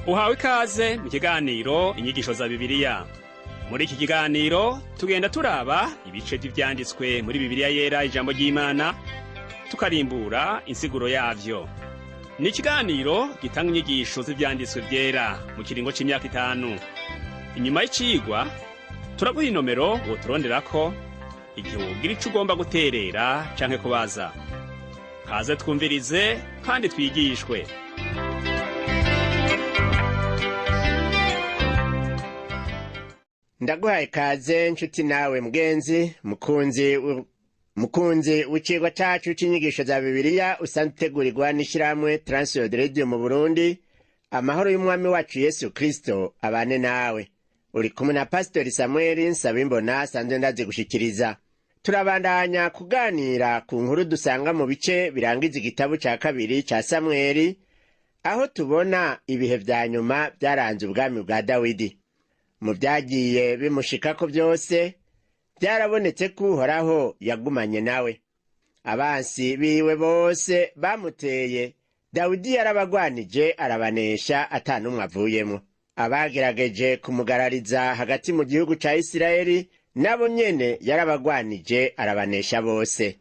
Uhawe ikaze mu kiganiro Inyigisho za Bibiliya. Muri iki kiganiro tugenda turaba ibice vy'ivyanditswe muri Bibiliya Yera, ijambo ry'Imana, tukarimbura insiguro yavyo. Ni ikiganiro gitanga inyigisho z'ivyanditswe vyera mu kiringo c'imyaka 5. Inyuma y'icigwa turaguha inomero woturonderako igihe wogira ico ugomba guterera canke kubaza. Kaze twumvirize kandi twigishwe. Ndaguhaye kaze nshuti nawe mugenzi mukunzi w'icigwa cacu c'inyigisho za Bibiliya usanzwe utegurirwa n'ishirahamwe Transworld Radio mu Burundi. Amahoro y'Umwami wacu Yesu Kristo abane nawe. Uri kumwe na Pasitori Samuel Nsabimbona asanzwe ndazi gushikiriza. Turabandanya kuganira ku nkuru dusanga mu bice birangiza igitabo ca kabiri ca Samweli, aho tubona ibihe vya nyuma vyaranze ubwami bwa Dawidi. Mu vyagiye bimushikako vyose, vyarabonetse ko Uhoraho yagumanye nawe. Abansi biwe bose bamuteye, Dawidi yarabagwanije arabanesha ata n'umwe avuyemwo. Abagerageje kumugarariza hagati mu gihugu ca Isirayeli nabo nyene yarabagwanije arabanesha bose.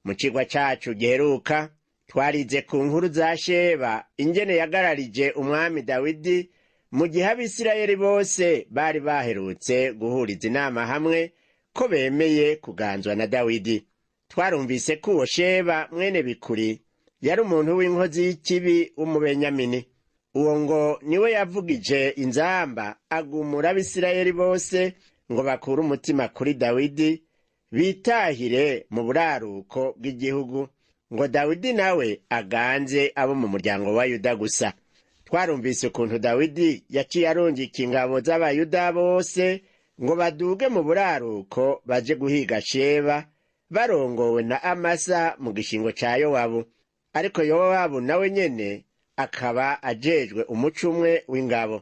Mu cigwa cacu giheruka twarize ku nkuru za Sheba, ingene yagararije umwami Dawidi mu gihe Abisirayeli bose bari baherutse guhuriza inama hamwe ko bemeye kuganzwa na Dawidi. Twarumvise ko uwo Sheba mwene Bikuri yari umuntu w'inkozi y'ikibi w'Umubenyamini. Uwo ngo niwe yavugije inzamba agumura Abisirayeli bose ngo bakure umutima kuri Dawidi, bitahire mu buraruko bw'igihugu, ngo Dawidi nawe aganze abo mu muryango wa Yuda gusa. Twarumvise ukuntu Dawidi yaciye arungika ingabo z'Abayuda bose ngo baduge mu buraruko baje guhiga Sheba, barongowe na Amasa mu gishingo ca Yowabu. Ariko Yowabu nawe nyene akaba ajejwe umuco umwe w'ingabo.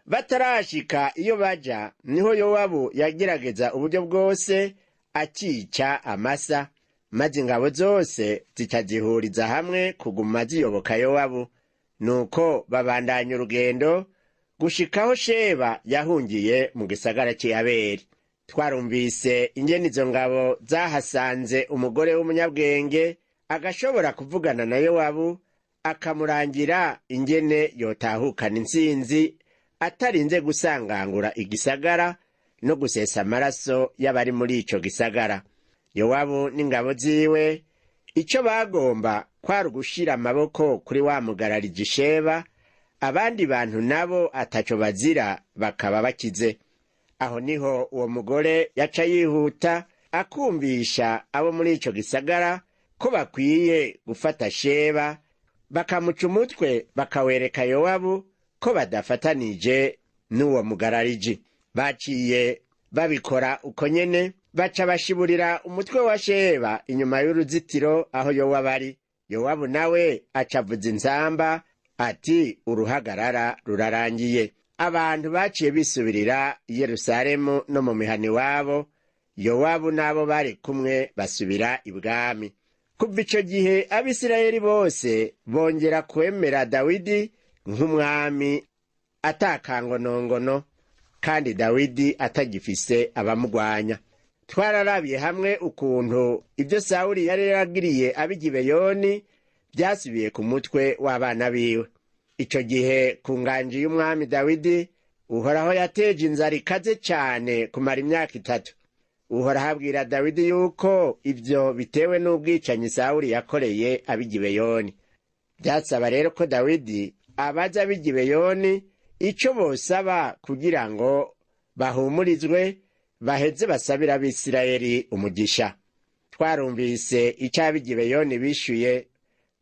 Batarashika iyo baja, niho Yowabu yagerageza uburyo bwose akica Amasa, maze ingabo zose zica zihuriza hamwe kuguma ziyoboka Yowabu. Nuko babandanya urugendo gushikaho Sheba yahungiye mu gisagara c'Iyaberi. Twarumvise ingene izo ngabo zahasanze umugore w'umunyabwenge agashobora kuvugana na Yowabu, akamurangira ingene yotahukana intsinzi atarinze gusangangura igisagara no gusesa amaraso y'abari muri ico gisagara. Yowabu n'ingabo ziwe ico bagomba kwari ugushira amaboko kuri wa mugarariji Sheba, abandi bantu nabo ataco bazira bakaba bakize. Aho niho uwo mugore yaca yihuta akumvisha abo muri ico gisagara ko bakwiye gufata Sheba bakamuca umutwe bakawereka Yowabu ko badafatanije n'uwo mugarariji. Baciye babikora uko nyene, baca bashiburira umutwe wa Sheba inyuma y'uruzitiro aho Yowabu ari. Yowabu nawe acavuza inzamba ati: "Uruhagarara rurarangiye." Abantu baciye bisubirira i Yerusalemu no mu mihana iwabo. Yowabu n'abo bari kumwe basubira ibwami. Kuva ico gihe Abisirayeli bose bongera kwemera Dawidi nk'umwami atakangonongono, kandi Dawidi atagifise abamugwanya. Twararabiye hamwe ukuntu ibyo Sawuli yari yaragiriye ab'i Gibeyoni byasubiye ku mutwe w'abana biwe. Ico gihe ku nganji y'umwami Dawidi, Uhoraho yateje inzara ikaze cane kumara imyaka 3. Uhoraho abwira Dawidi yuko ivyo bitewe n'ubwicanyi Sawuli yakoreye ab'i Gibeyoni. Byasaba rero ko Dawidi abaza ab'i Gibeyoni ico bosaba kugira ngo bahumurizwe, baheze basabire Abisirayeli umugisha. Twarumvise ico ab'i Gibeyoni bishuye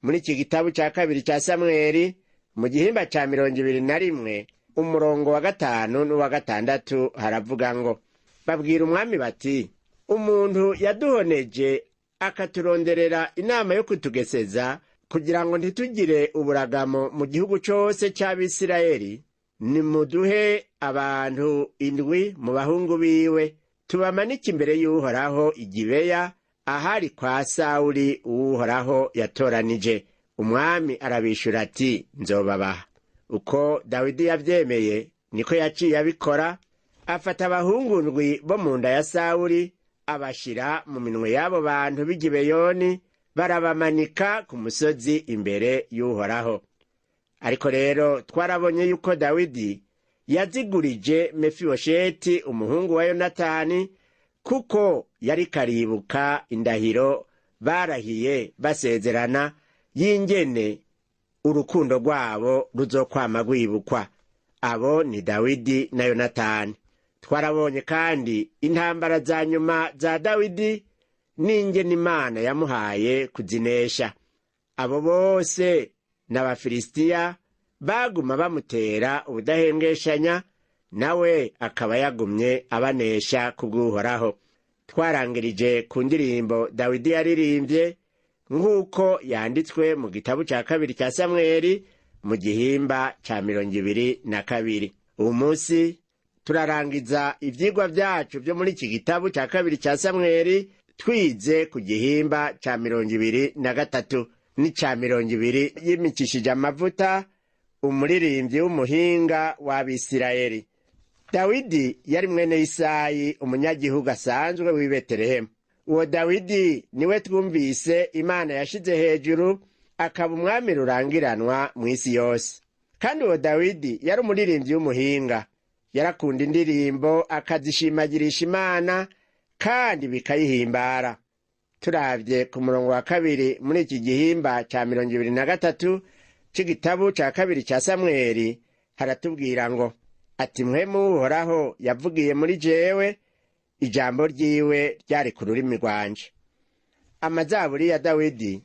muri iki gitabo ca kabiri ca Samweli, mu gihimba ca 21, umurongo wa 5 n'uwa 6, haravuga ngo: Babwira umwami bati: "Umuntu yaduhoneje akaturonderera inama yo kutugeseza kugira ngo ntitugire uburagamo mu gihugu cose c'Abisirayeli, nimuduhe abantu 7 mu bahungu biwe, tubamanike imbere y'Uhoraho i Gibeya, ahari kwa Sawuli uw'Uhoraho yatoranije." Umwami arabishura ati: "Nzobabaha." Uko Dawidi yavyemeye niko yaciye abikora, afata abahungu ndwi bo mu nda ya Sawuli abashira mu minwe y'abo bantu b'i Gibeyoni, barabamanika ku musozi imbere y'Uhoraho. Ariko rero twarabonye yuko Dawidi yazigurije Mefibosheti umuhungu wa Yonatani, kuko yari karibuka indahiro barahiye basezerana y'ingene urukundo rwabo ruzokwama rwibukwa. Abo ni Dawidi na Yonatani. Twarabonye kandi intambara za nyuma za Dawidi n'ingene Imana yamuhaye kuzinesha. Abo bose n'Abafilisitiya baguma bamutera ubudahengeshanya, nawe akaba yagumye abanesha kubw'Uhoraho. Twarangirije ku ndirimbo Dawidi yaririmbye nk'uko yanditswe mu gitabo cya kabiri cya Samweli mu gihimba cya 22. Uwu munsi turarangiza ivyigwa vyacu vyo muri iki gitabo cya kabiri cya Samweli, twize ku gihimba cya 23 n'ica 20 yimikishije amavuta umuririmbyi w'umuhinga w'Abisirayeli. Dawidi yari mwene Isayi, umunyagihugu asanzwe w'i Betelehemu. Uwo Dawidi niwe twumvise Imana yashize hejuru akaba umwami rurangiranwa mu isi yose. Kandi uwo Dawidi yari umuririmbyi w'umuhinga, yarakunda indirimbo akazishimagirisha Imana kandi bikayihimbara. Turavye ku murongo wa 2 muri iki gihimba ca 23 c'igitabo ca kabiri ca Samweli, haratubwira ngo: ati mpwemu Uhoraho yavugiye muri jewe, ijambo ryiwe ryari ku rurimi rwanje. Amazaburi ya Dawidi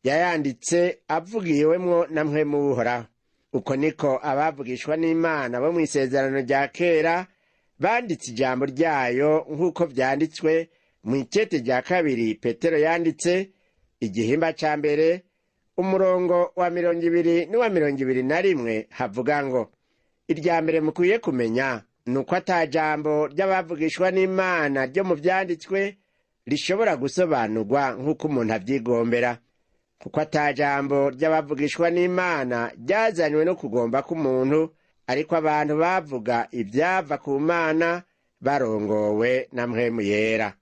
yayanditse avugiwemwo na mpwemu Uhoraho. Uko niko abavugishwa n'Imana bo mw'isezerano rya kera banditse ijambo ryayo, nk'uko vyanditswe mu ikete rya kabiri Petero yanditse, igihimba ca 1 umurongo wa 20 n'uwa 21, havuga ngo: irya mbere mukwiye kumenya ni uko ata jambo ry'abavugishwa n'Imana ryo mu vyanditswe rishobora gusobanurwa nk'uko umuntu avyigombera, kuko ata jambo ry'abavugishwa n'Imana ryazanywe no kugomba k'umuntu, ariko abantu bavuga ivyava ku Mana barongowe na Mpwemu Yera.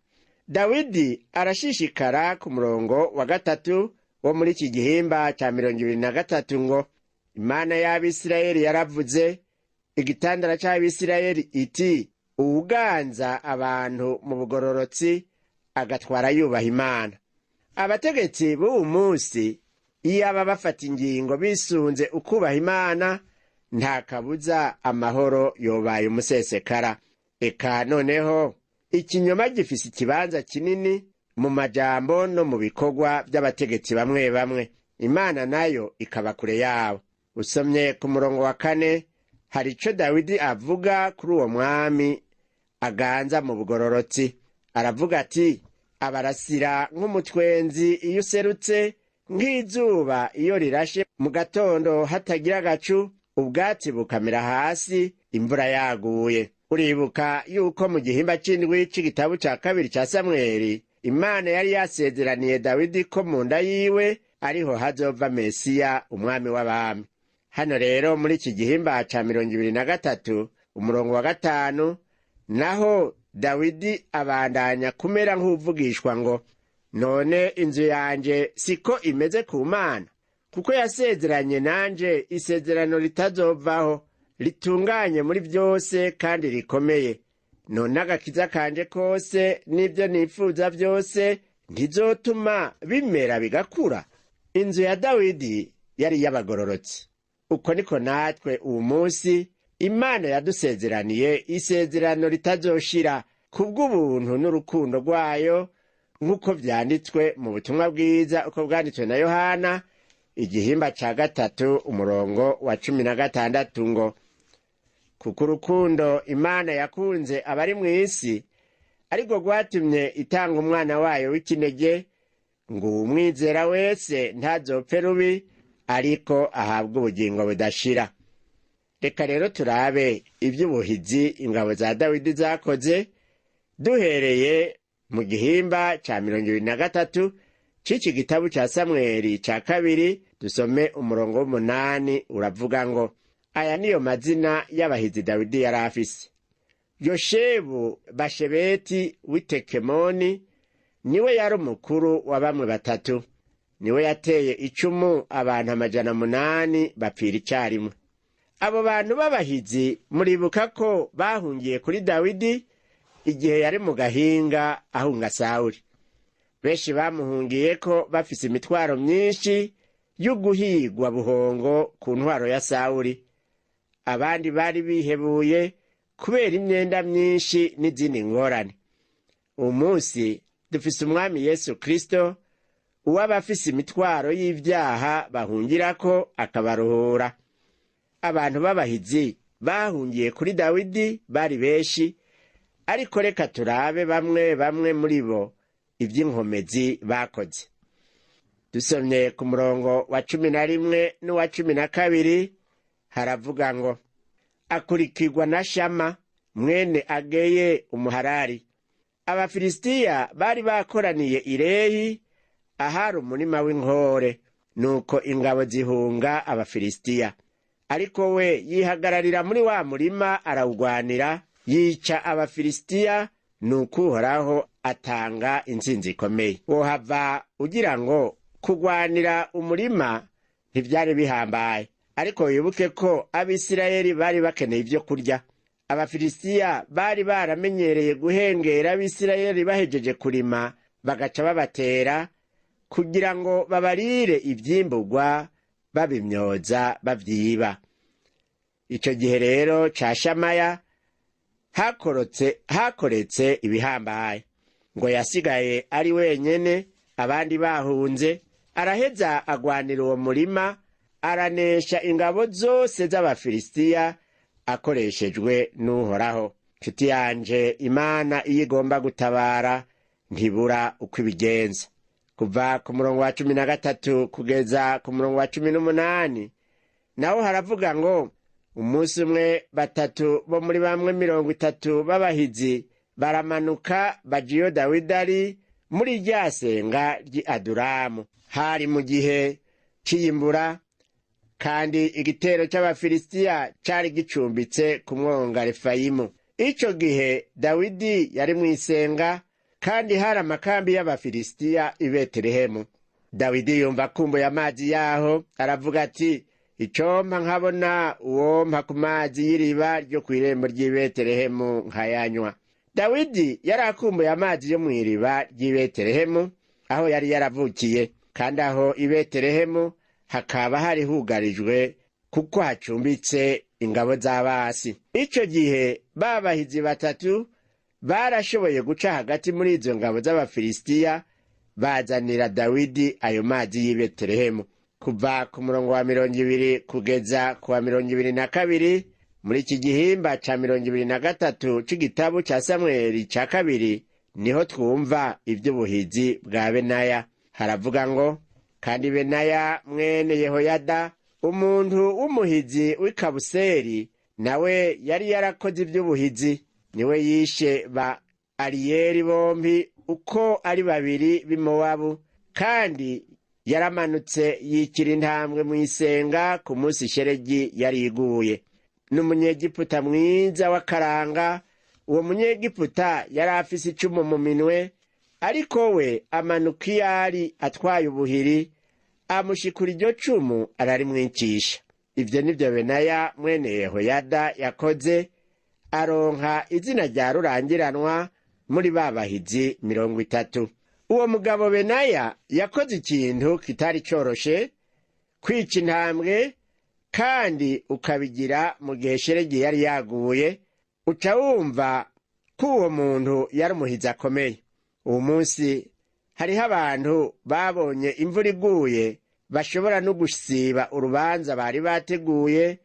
Dawidi arashishikara ku murongo wa 3 wo muri iki gihimba ca 23 ngo: Imana y'Abisirayeli yaravuze, igitandara c'Abisirayeli iti: uwuganza abantu mu bugororotsi agatwara yubaha Imana. Abategetsi b'uwu munsi iyaba bafata ingingo bisunze ukubaha Imana, nta kabuza amahoro yobaye umusesekara. Eka noneho ikinyoma gifise ikibanza kinini mu majambo no mu bikorwa by'abategetsi bamwe bamwe, Imana nayo ikaba kure yabo. Usomye ku murongo wa 4 hari ico Dawidi avuga kuri uwo mwami aganza mu bugororotsi. Aravuga ati: abarasira nk'umutwenzi iyo userutse, nk'izuba iyo rirashe mu gatondo hatagira agacu, ubwatsi bukamera hasi imvura yaguye. Uribuka yuko mu gihimba c'indwi c'igitabo ca kabiri ca Samweli, Imana yari yasezeraniye Dawidi ko mu nda yiwe ariho hazova Mesiya, umwami w'abami. Hano rero muri iki gihimba ca 23 umurongo wa 5 naho Dawidi abandanya kumera nk'uvugishwa ngo: none inzu yanje siko imeze ku Mana, kuko yasezeranye nanje isezerano ritazovaho, ritunganye muri byose kandi rikomeye. None agakiza kanje kose n'ibyo nifuza byose ntizotuma bimera bigakura. Inzu ya Dawidi yari iy'abagororotsi. Uko niko natwe uwu munsi Imana yadusezeraniye isezerano ritazoshira kubw'ubuntu n'urukundo rwayo, nk'uko vyanditswe mu butumwa bwiza uko bwanditswe na Yohana igihimba ca 3 umurongo wa 16 ngo: kuko urukundo Imana yakunze abari mw'isi ariko rwatumye itanga umwana wayo w'ikinege, ngo uwumwizera wese ntazopfe rubi, ariko ahabwe ubugingo budashira. Reka rero turabe ivy'ubuhizi ingabo za Dawidi zakoze, duhereye mu gihimba ca 23 c'iki gitabo ca Samweli ca kabiri, dusome umurongo w'8 uravuga ngo: Aya niyo mazina y'abahizi Dawidi yari afise. Yoshebu Bashebeti w'itekemoni niwe yari umukuru wa bamwe batatu. Niwe yateye icumu abantu 800 bapfira icyarimwe. Abo bantu b'abahizi muribuka ko bahungiye kuri Dawidi igihe yari mu gahinga ahunga Sawuli. Benshi bamuhungiye ko bafise imitwaro myinshi y'uguhigwa buhongo ku ntwaro ya Sawuli. Abandi bari bihebuye kubera imyenda myinshi n'izindi ngorane. Umunsi dufise umwami Yesu Kristo, uw'abafise imitwaro y'ibyaha bahungirako akabaruhura. Abantu b'abahizi bahungiye kuri Dawidi bari benshi, ariko reka turabe bamwe bamwe muri bo iby'inkomezi bakoze. Dusomye ku murongo wa 11 n'uwa 12 haravuga ngo: akurikirwa na Shama mwene Ageye umuharari. Abafilisitiya bari bakoraniye Irehi ahari umurima w'inkore, nuko ingabo zihunga Abafilisitiya. Ariko we yihagararira muri wa murima arawugwanira, yica Abafilisitiya, nuko Uhoraho atanga intsinzi ikomeye. Wohava ugira ngo kugwanira umurima ntivyari bihambaye, ariko wibuke ko Abisirayeli bari bakeneye ibyo kurya. Abafilisitiya bari baramenyereye guhengera Abisirayeli bahejeje kurima, bagaca babatera kugira ngo babarire ivyimburwa babimyoza bavyiba. Ico gihe rero ca Shamaya hakoretse ibihambaye, ngo yasigaye ari wenyene abandi bahunze. Araheza agwanira uwo murima, aranesha ingabo zose z'Abafilisitiya akoreshejwe n'Uhoraho. Nshuti yanje, Imana iyo igomba gutabara ntibura uko ibigenza. Kuva ku murongo wa 13 kugeza ku murongo wa 18 naho haravuga ngo: umunsi umwe batatu bo muri bamwe 30 b'abahizi baramanuka baja iyo Dawidi ari muri rya senga ry'i Adulamu. Hari mu gihe c'iyimbura, kandi igitero c'Abafilisitiya cari gicumbitse ku mwonga Refayimu. Ico gihe Dawidi yari mw'isenga, kandi hari amakambi y'Abafilisitiya i Betelehemu. Dawidi yumva akumbuye amazi yaho, aravuga ati: icompa nkabona uwompa ku mazi y'iriba ryo kw'irembo ry'i Betelehemu nkayanywa. Dawidi yari akumbuye amazi yo mw'iriba ry'i Betelehemu aho yari yaravukiye, kandi aho i Betelehemu hakaba hari hugarijwe kuko hacumbitse ingabo z'abasi. Ico gihe babahizi batatu barashoboye guca hagati muri izo ngabo z'Abafilisitiya, bazanira Dawidi ayo mazi y'i Betelehemu. Kuva ku murongo wa 20 kugeza ku wa 22 muri iki gihimba ca 23 c'igitabo ca Samweli ca kabiri niho twumva ivy'ubuhizi bwa Benaya. Haravuga ngo: kandi Benaya mwene Yehoyada, umuntu w'umuhizi w'i Kabuseri, nawe yari yarakoze ivy'ubuhizi. Niwe yishe ba Ariyeli bombi uko ari babiri b'i Mowabu, kandi yaramanutse yikira intambwe mw'isenga ku munsi sheregi yari iguye. N'umunyegiputa mwiza w'akaranga. Uwo munyegiputa yari afise icumu mu minwe, ariko we amanuka iyo ari atwaye ubuhiri, amushikura iryo cumu ararimwicisha. Ivyo nivyo Benaya mwene Yehoyada yakoze, aronka izina rya rurangiranwa muri ba bahizi 30. Uwo mugabo Benaya yakoze ikintu kitari coroshe, kwica intambwe, kandi ukabigira mu gihe sheregi yari yaguye. Uca wumva ko uwo muntu yari umuhizi akomeye. Uwo munsi hariho abantu babonye imvura iguye bashobora no gusiba urubanza bari bateguye,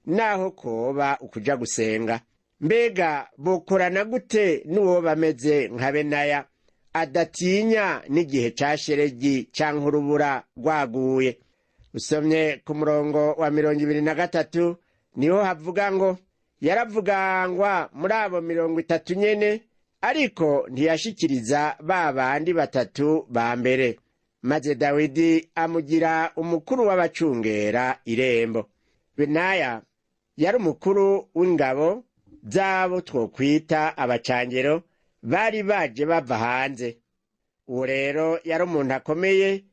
naho koba ukuja gusenga. Mbega bokorana gute n'uwo bameze nka Benaya adatinya n'igihe ca sheregi canke urubura rwaguye? Usomye ku murongo wa 23 niho havuga ngo: yaravugangwa muri abo 30 nyene, ariko ntiyashikiriza ba bandi batatu ba mbere. Maze Dawidi amugira umukuru w'abacungera irembo. Benaya Yari umukuru w'ingabo z'abo twokwita abacangero bari baje bava hanze. Uwo rero yari umuntu akomeye,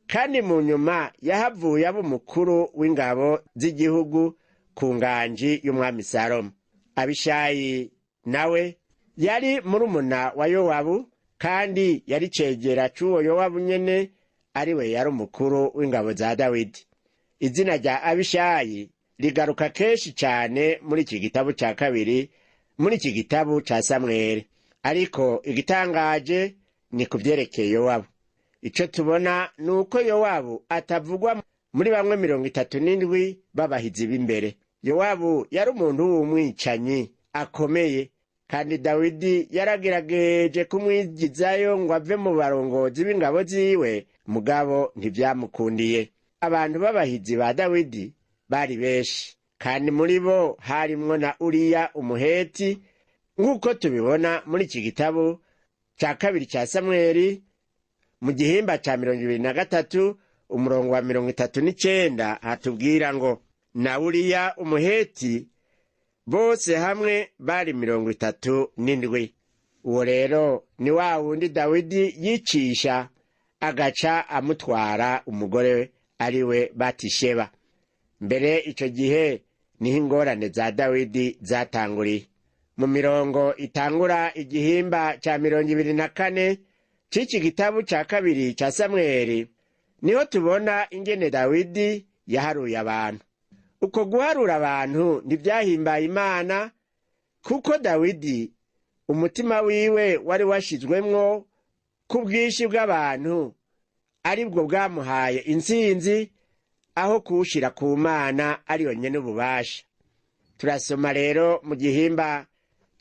kandi mu nyuma yahavuye aba umukuru w'ingabo z'igihugu ku nganji y'umwami Salomo. Abishayi nawe yari murumuna wa Yowabu, kandi yari cegera c'uwo Yowabu nyene, ariwe yari umukuru w'ingabo za Dawidi. Izina rya Abishayi rigaruka kenshi cane muri iki gitabo ca kabiri, muri iki gitabo ca Samweli. Ariko igitangaje ni ku vyerekeye Yowabu. Ico tubona ni uko Yowabu atavugwa muri bamwe 37 b'abahizi b'imbere. Yowabu yari umuntu w'umwicanyi akomeye, kandi Dawidi yaragerageje kumwigizayo ngo ave mu barongozi b'ingabo ziwe, mugabo ntivyamukundiye. Abantu b'abahizi ba Dawidi bari benshi, kandi muri bo harimwo na Uriya Umuheti, nk'uko tubibona muri iki gitabo ca kabiri ca Samweli mu gihimba ca 23 umurongo wa 39, hatubwira ngo: na Uriya Umuheti, bose hamwe bari 37. Uwo rero ni wa wundi Dawidi yicisha agaca amutwara umugore ari we Batisheba. Mbere ico gihe niho ingorane za Dawidi zatanguriye. Mu mirongo itangura igihimba ca 24 c'iki gitabo ca kabiri ca Samweli, niho tubona ingene Dawidi yaharuye abantu. Uko guharura abantu ntivyahimbaye Imana, kuko Dawidi umutima wiwe wari washizwemwo ku bwinshi bw'abantu, aribwo bwamuhaye intsinzi aho kuwushira ku Mana ariyo nyene ububasha. Turasoma rero mu gihimba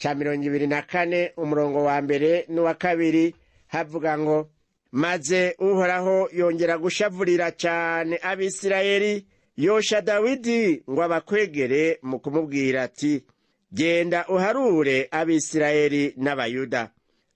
ca 24 umurongo wa mbere n'uwa kabiri, havuga ngo: maze Uhoraho yongera gushavurira cane Abisirayeli, yosha Dawidi ngo abakwegere mu kumubwira ati: genda uharure Abisirayeli n'Abayuda.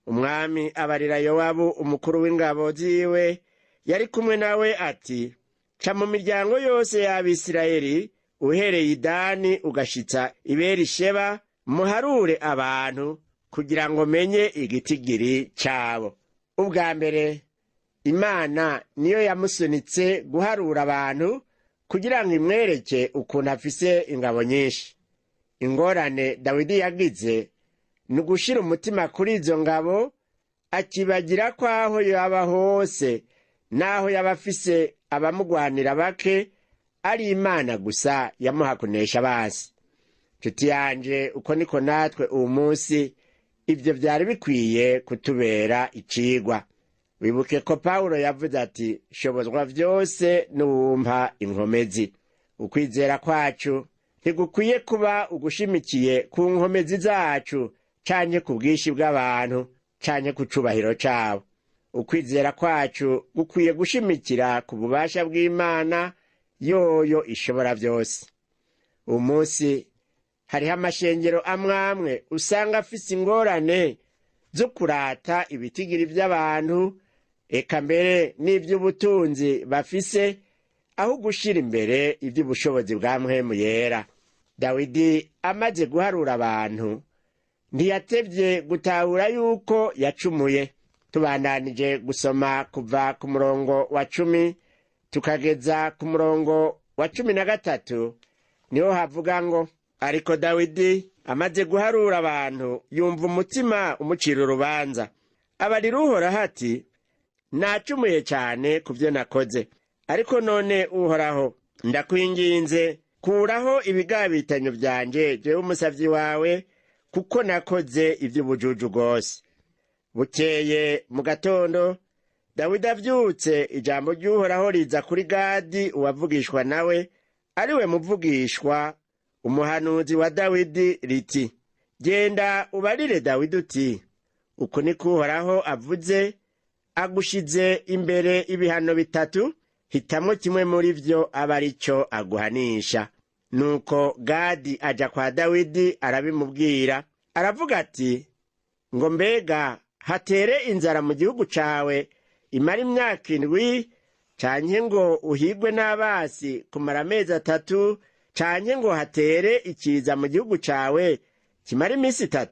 Umwami abarira Yowabu umukuru w'ingabo ziwe yari kumwe nawe ati: ca mu miryango yose y'Abisirayeli, uhereye Idani ugashitsa i Berisheba, muharure abantu kugira ngo menye igitigiri cabo. Ubwa mbere Imana niyo yamusunitse guharura abantu kugira ngo imwereke ukuntu afise ingabo nyinshi. Ingorane Dawidi yagize ni ugushira umutima kuri izo ngabo, akibagira ko aho yaba hose n'aho yaba afise abamugwanira bake, ari Imana gusa yamuha kunesha abansi. Nshuti yanje, uko niko natwe uwu munsi ivyo vyari bikwiye kutubera icigwa. Wibuke ko Pawulo yavuze ati: shobozwa vyose n'uwumpa inkomezi. Ukwizera kwacu ntigukwiye kuba ugushimikiye ku nkomezi zacu, canke ku bwinshi bw'abantu, canke ku cubahiro cabo. Ukwizera kwacu gukwiye gushimikira ku bubasha bw'Imana yoyo ishobora vyose. Uwu munsi hariho amashengero amwamwe usanga afise ingorane zo kurata ibitigiri vy'abantu, eka mbere n'ivy'ubutunzi bafise, aho gushira imbere ivy'ubushobozi bwa Mpwemu Yera. Dawidi amaze guharura abantu ntiyatevye gutahura yuko yacumuye. Tubandanije gusoma kuva ku murongo wa 10 tukageza ku murongo wa 13, niho havuga ngo: ariko Dawidi amaze guharura abantu yumva umutima umucira urubanza, abarira Uhoraho ati: nacumuye cyane ku byo nakoze, ariko none Uhoraho ndakwinginze, kuraho ibigabitanyo vyanje jewe umusavyi wawe, kuko nakoze ivy'ubujuju rwose. Bukeye mu gatondo Dawidi avyutse, ijambo ry'Uhoraho riza kuri Gadi uwavugishwa nawe, ariwe muvugishwa umuhanuzi wa Dawidi, riti: genda ubarire Dawidi uti: uku niko Uhoraho avuze, agushize imbere ibihano bitatu, hitamwo kimwe muri vyo abe ari cyo aguhanisha. Nuko Gadi aja kwa Dawidi arabimubwira, aravuga ati: ngo mbega hatere inzara mu gihugu cawe imara imyaka 7, canke ngo uhigwe n'abasi kumara amezi 3, Canke ngo hatere ikiza mu gihugu cawe kimara iminsi 3?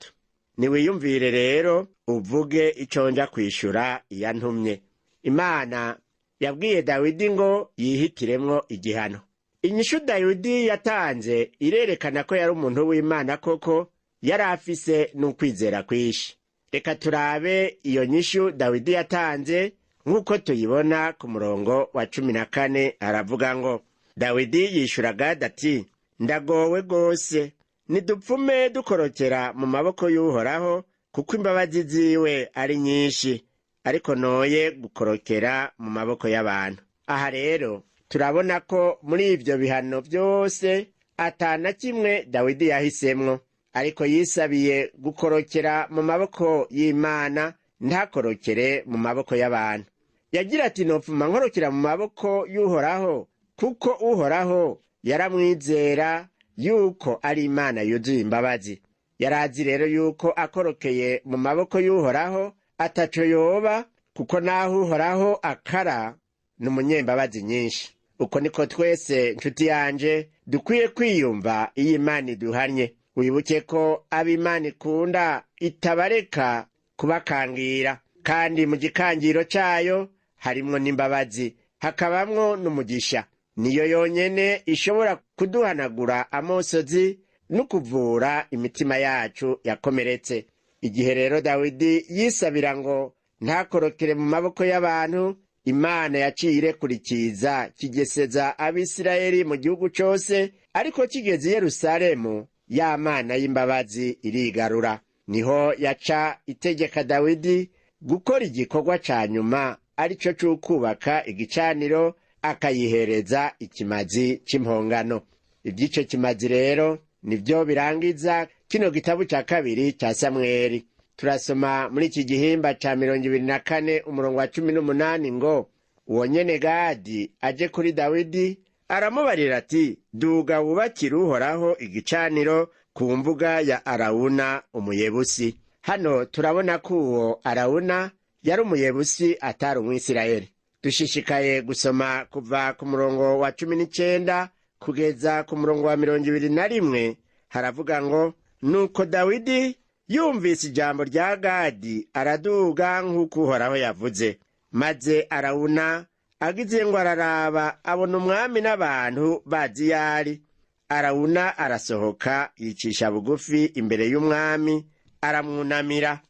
Niwiyumvire rero uvuge ico nja kwishura iyantumye. Imana yabwiye Dawidi ngo yihitiremwo igihano. Inyishu Dawidi yatanze irerekana ko yari umuntu w'Imana koko, yari afise n'ukwizera kwinshi. Reka turabe iyo nyishu Dawidi yatanze nk'uko tuyibona ku murongo wa 14. Aravuga ngo: Dawidi yishura Gadi ati: ndagowe rwose, nidupfume dukorokera mu maboko y'Uhoraho, kuko imbabazi ziwe ari nyinshi, ariko noye gukorokera mu maboko y'abantu. Aha rero turabona ko muri ivyo bihano vyose atana kimwe Dawidi yahisemwo, ariko yisabiye gukorokera mu maboko y'Imana, ntakorokere mu maboko y'abantu. Yagira ati: nopfuma nkorokera mu maboko y'Uhoraho, kuko Uhoraho yaramwizera yuko ari Imana yuzuye imbabazi. Yarazi rero yuko akorokeye mu maboko y'Uhoraho ataco yoba, kuko naho Uhoraho akara ni umunyembabazi nyinshi. Uko niko twese, nshuti yanje, dukwiye kwiyumva iyo Imana iduhanye. Wibuke ko abo Imana ikunda itabareka kubakangira, kandi mu gikangiro cayo harimwo n'imbabazi, hakabamwo n'umugisha. Niyo yonyene ishobora kuduhanagura amosozi no kuvura imitima yacu yakomeretse. Igihe rero Dawidi yisabira ngo ntakorokere mu maboko y'abantu, Imana yaciye irekurikiza kigeseza Abisirayeli mu gihugu cose, ariko kigeze i Yerusalemu ya Mana y'imbabazi irigarura. Niho yaca itegeka Dawidi gukora igikorwa ca nyuma, arico c'ukubaka igicaniro, akayihereza ikimazi c'impongano. Ivy'ico kimazi rero nivyo birangiza kino gitabo ca kabiri ca Samweli. Turasoma muri iki gihimba ca 24 umurongo wa 18 ngo: uwo nyene Gadi aje kuri Dawidi aramubarira ati: duga wubakire Uhoraho igicaniro ku mbuga ya Arawuna Umuyebusi. Hano turabona ko uwo Arawuna yari Umuyebusi, atari Umwisirayeli. Dushishikaye gusoma kuva ku murongo wa 19 kugeza ku murongo wa 21. Haravuga ngo: nuko Dawidi yumvise ijambo rya Gadi araduga nk'uko Uhoraho yavuze. Maze Arawuna agize ngo araraba, abona umwami n'abantu bazi yari. Arawuna arasohoka yicisha bugufi imbere y'umwami, aramwunamira.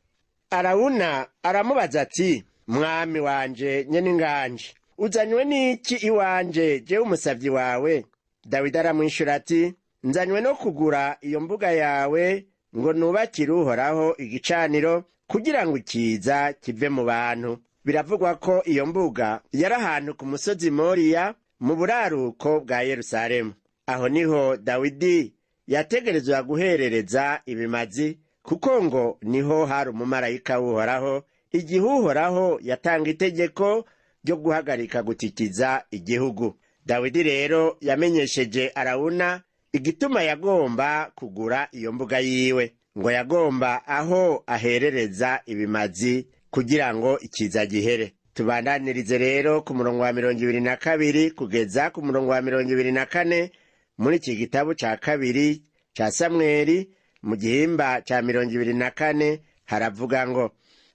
Arawuna aramubaza ati: mwami wanje nyene inganje, uzanywe n'iki iwanje, jewe umusavyi wawe? Dawidi aramwishura ati: nzanywe no kugura iyo mbuga yawe ngo nubakire Uhoraho igicaniro, kugira ngo ikiza kive mu bantu. Biravugwa ko iyo mbuga yari ahantu ku musozi Moriya mu buraruko bwa Yerusalemu. Aho niho Dawidi yategerezwa guherereza ibimazi, kuko ngo niho hari umumarayika w'Uhoraho igihe Uhoraho yatanga itegeko ryo guhagarika gutikiza igihugu. Dawidi rero yamenyesheje Arawuna igituma yagomba kugura iyo mbuga yiwe, ngo yagomba aho aherereza ibimazi kugira ngo ikiza gihere. Tubandanirize rero ku murongo wa 22 kugeza ku murongo wa 24 muri iki gitabo ca kabiri ca Samweli mu gihimba ca 24. Haravuga ngo: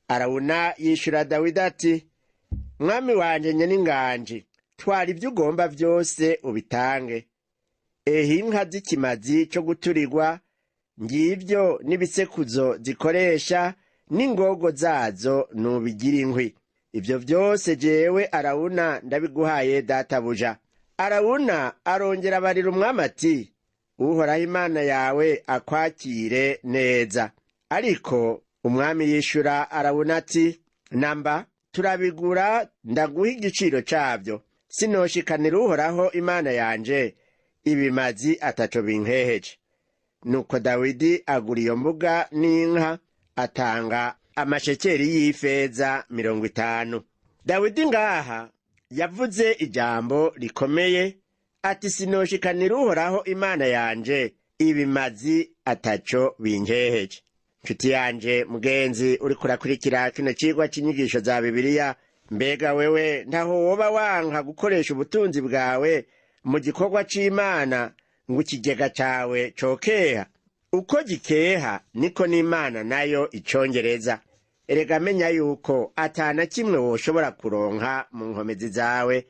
Arawuna yishura Dawidi ati: mwami wanje nyene inganji, twara ivyo ugomba vyose ubitange. Ehe inka z'ikimazi co guturirwa, ngivyo n'ibisekuzo zikoresha n'ingogo zazo, nubigira inkwi. Ivyo vyose jewe Arawuna ndabiguhaye databuja. Arawuna arongera abarira umwami ati: Uhoraho Imana yawe akwakire neza. Ariko umwami yishura Arawuna ati: namba turabigura, ndaguha igiciro cavyo. Sinoshikanira Uhoraho Imana yanje ibimazi ataco binkeheje. Nuko Dawidi agura iyo mbuga n'inka, atanga amashekeri y'ifeza 50. Dawidi ngaha yavuze ijambo rikomeye ati: sinoshikanira Uhoraho Imana yanje ibimazi ataco binkeheje. Nshuti yanje mugenzi uriko urakurikira kino cigwa c'inyigisho za Bibiliya, mbega wewe ntaho woba wanka gukoresha ubutunzi bwawe mu gikorwa c'Imana Ngo ikigega cawe cokeha? Uko gikeha niko n'Imana nayo icongereza. Erega menya yuko atana kimwe woshobora kuronka mu nkomezi zawe.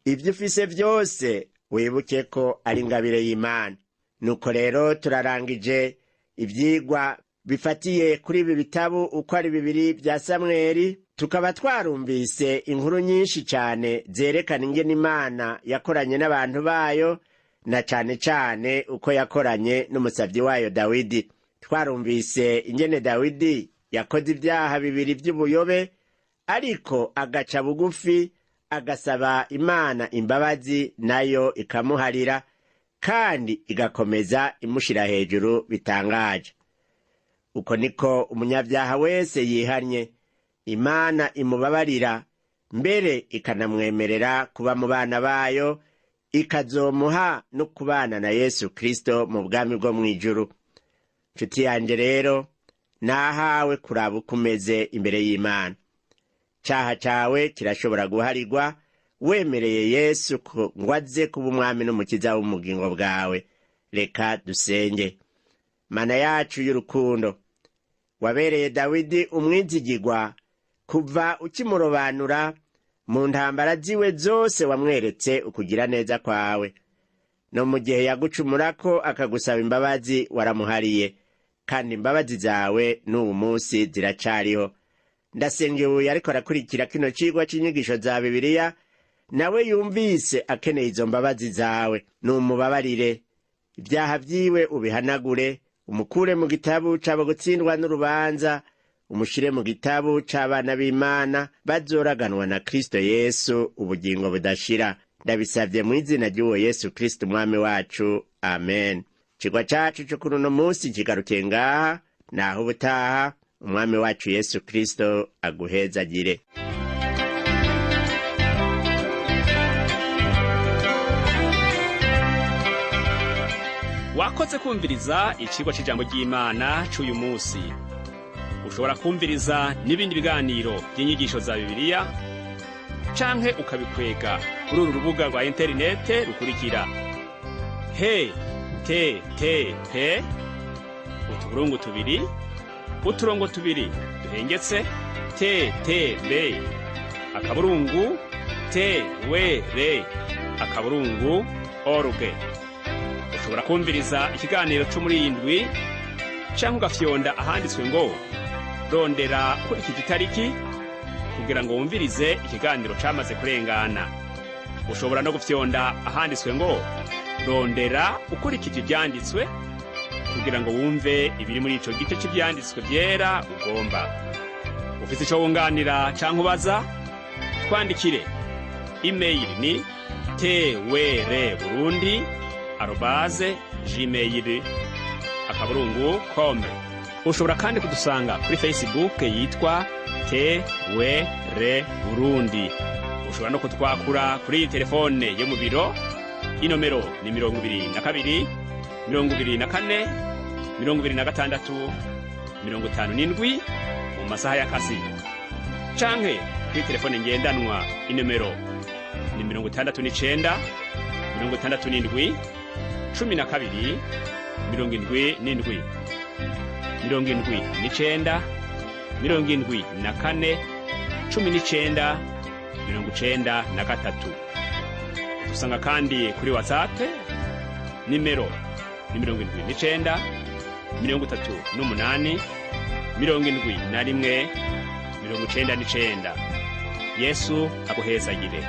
Ibyo ufise vyose wibuke ko ari ingabire y'Imana. Nuko rero turarangije ivyigwa bifatiye kuri ibi bitabu uko ari bibiri vya Samweli, tukaba twarumvise inkuru nyinshi cane zerekana ingene Imana yakoranye n'abantu bayo, na cane cane uko yakoranye n'umusavyi wayo Dawidi. Twarumvise ingene Dawidi yakoze ibyaha bibiri vy'ubuyobe, ariko agaca bugufi agasaba Imana imbabazi, nayo ikamuharira kandi igakomeza imushira hejuru bitangaje. Uko niko umunyabyaha wese yihanye Imana imubabarira, mbere ikanamwemerera kuba mu bana bayo, ikazomuha no kubana na Yesu Kristo mu bwami bwo mw'ijuru. Nshuti yanje rero, nahawe kuraba uko umeze imbere y'Imana. Caha cawe kirashobora guharirwa wemereye Yesu ngo aze kuba umwami n'umukiza w'umugingo bwawe. Reka dusenge. Mana yacu y'urukundo, wabereye Dawidi umwizigirwa kuva ukimurobanura mu ntambara ziwe zose. Wamweretse ukugira neza kwawe, no mu gihe yagucumurako akagusaba imbabazi waramuhariye, kandi imbabazi zawe n'ubu munsi ziracariho. Ndasenga uyu ariko arakurikira kino cigwa c'inyigisho za Bibiliya, nawe yumvise akeneye izo mbabazi zawe. Numubabarire ibyaha vyiwe, ubihanagure, umukure mu gitabu c'abo gutsindwa n'urubanza, umushire mu gitabu c'abana b'Imana bazoraganwa na Kristo Yesu ubugingo budashira. Ndabisavye mu izina ry'uwo Yesu Kristo umwami wacu, amen. Icigwa cacu co kuri uno munsi kigarukiye ngaha. Naho ubutaha, umwami wacu Yesu Kristo aguhezagire. Wakoze kumviriza icigwa c'ijambo ry'Imana c'uyu munsi. Ushobora kumviriza n'ibindi biganiro by'inyigisho za Bibiliya canke ukabikwega kuri uru rubuga rwa interinete rukurikira: he t t p utuburungu tubiri uturongo tubiri duhengetse t t b akaburungu t w r akaburungu org. Ushobora kumviriza ikiganiro co muri iyi ndwi canke ugafyonda ahanditswe ngo rondera ukurikije itariki kugira ngo wumvirize ikiganiro camaze kurengana. Ushobora no gufyonda ahanditswe ngo rondera ukurikije ivyanditswe kugira ngo wumve ibiri muri ico gice c'ivyanditswe vyera ugomba. Ufise ico wunganira canke ubaza, twandikire. Imeyili ni twr burundi@gmail.com. Ushobora kandi kudusanga kuri Facebook yitwa TWR Burundi. Ushobora no kutwakura kuri iyi telefone yo mu biro. Inomero ni 22 24 26 57 mu masaha y'akazi, canke kuri telefone ngendanwa, inomero ni 69 67 12 77, 79 74 19 93. Dusanga kandi kuri WhatsApp, nimero ni 79 38 71 99. Yesu aguhezagire.